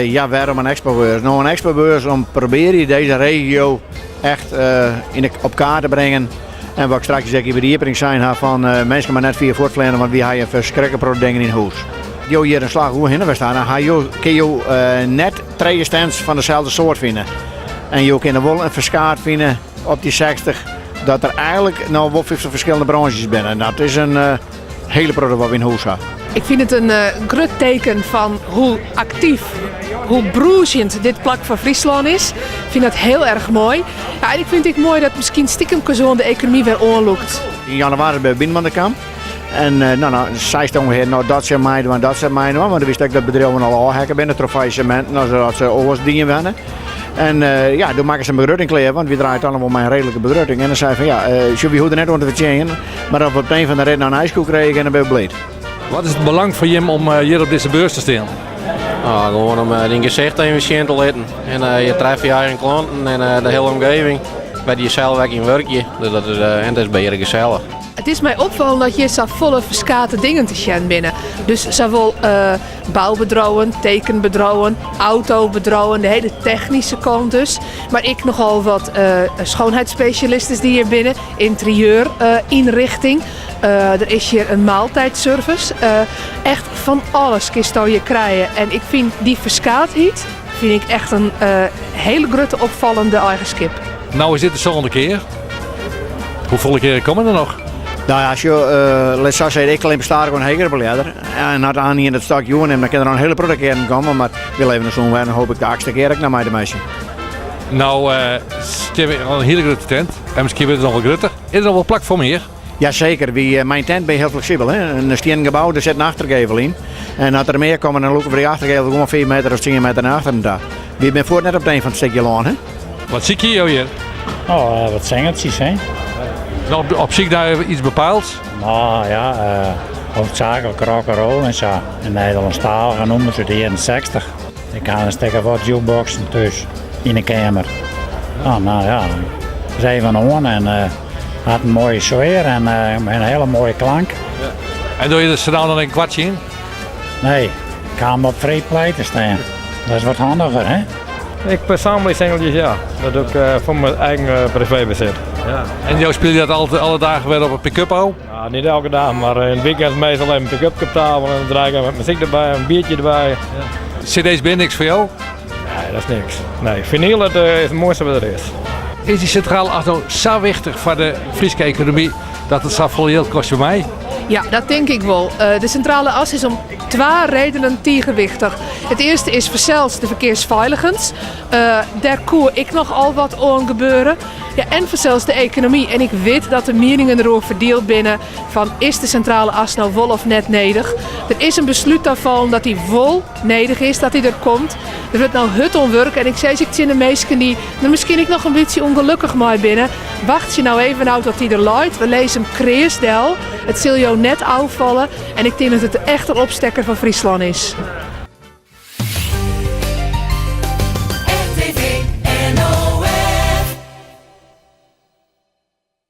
Ja, wêrom in expobeurs? No, in expobeurs om probearje dizze regio echt yn de, op kaart te bringen. En wat ik straks ek by de iepening sein ha fan minsken mar net fier fuortfleane, want wy ha in ferskriklik protte dingen yn hûs. Jo hjir in slach oerhinne west ha, dan ha jo, kinne jo net trije stands fan deselde soart fine. En jo kinne wol in ferskaat fine op dy 60 dat der eigenlik no wol 50 ferskillende brânsjes binne. En dat is in hiele protte wat wy yn hûs ha. Ik fyn it in grut teken fan hoe aktyf, hoe brûzjend dit plak fan Fryslân is. Ik fyn dat hiel erch moai. Ja, en ik fyn it ek moai dat miskien stiekemkes oan de ekonomy wer oanlûkt. Yn jannewaris by Wyn van der Kamp. En no, no, seist ûngefear, no, dat sil meidwaan, dat sil meidwaan. Want dan wist ek dat bedriuwen al ôfheakke binne troch faillisseminten as dat se oars dien binne. En ja, doe makken se in begrutting klear, want wy draaie dan wol mei in reedlike begrutting. En dan sei fan ja, sjoch, wy hoege der net oan te fertsjinjen, mar as we op it ein fan de rit noch in ijskoe krije kinne, dan binne we bliid. Wat is it belang foar jim om hjir op dizze beurs te stean? No, gewoan om dyn gesicht even sjen te litten. En je treffe je eigen klanten en de hiele omgeving wêr't je sels ek yn wurkje. Dus dat is, en dat is behearlik gesellich. It is my opfallen dat hjir safolle ferskate dingen te sjen binne. Dus sawol boubedriuwen, tekenbedriuwen, autobedriuwen, de hiele technyske kant dus. Mar ek nochal wat schoonheidsspecialisten dy't hjir binne, ynterieurynrichting. Der is hjir in maaltijdservice. Echt fan alles kinsto hjir krije. En ik fyn dy ferskaatheid fyn ik echt in hiele grutte opfallende eigenskip. No is dit de sânde kear. Hoefolle kearen komme der noch? No ja, sjoch, lit sa sizze, ik klim stadichoan heger op 'e ljedder. En as oan ien it stokje oernimt, dan kin der noch in hiele protte kearen komme. Mar wy leve noch sûn wer en hoop ik de achtste kear ek noch mei te meitsjen. No stean we al in hiele grutte tent en miskien wurdt it noch wol grutter. Is der noch wol plak foar mear? Jaseker, wy, mei in tent binne je hiel fleksibel. Hè? In stiennen gebou, der sit in achtergevel yn. En as der mear komme, dan lûke we dy achtergevel gewoan 5 meter of 10 meter nei achteren ta. Wy binne fuort net op it ein fan it stikje lân. Hè? Wat sykje jo hjir? Oh, wat singeltsjes, hè? No, op syk nei iets bepaalds? No ja, hoofdzakelijk rock and roll en sa. En Nederlânsktalige nûmers út de jierren 60. Ik ha in stik of wat jukeboxen thús yn de keamer. Oh, no ja, is even oan en hat in moaie sfear en in hiele moaie klank. En dogge je der sa no en dan in kwartsje yn? Nee, ik ha 'm op free play te stean. Dat is wat handiger, hè? Ik fersammelje singeltjes, ja. Dat doe ik foar myn eigen privébesit. Ja. En jo spylje dat alle dagen wer op 'e pick-up ôf? Ja, net elke dag, mar yn it wykein meastal even pick-up op tafel en dan draai ik even wat muzyk derby, in biertje derby. Ja. CD's binne niks foar jo? Nee, dat is niks. Nee, vinyl dat is it moaiste wat der is. Is dy Sintrale As no sa wichtich foar de Fryske ekonomy dat it safolle jild kostje mei? Ja, dat tink ik wol. De Sintrale As is om twa redenen tige wichtich. It earste is fansels de ferkearsfeiligens. Dêr koe ek noch al wat oan gebeure. Ja, en fansels de ekonomy. En ik wit dat de mieningen deroer ferdield binne fan is de Sintrale As no wol of net nedich. Der is in beslút ta fallen dat dy wol nedich is, dat dy der komt. Der wurdt no hurd oan wurke en ik sis ek tsjin de minsken dy't der miskien ek noch in bytsje ûngelokkich mei binne, wachtsje no even ôf tot dy der leit. We lizze him kreas del. It sil jo net ôffalle en ik tink dat it echt in opstekker fan Fryslân is.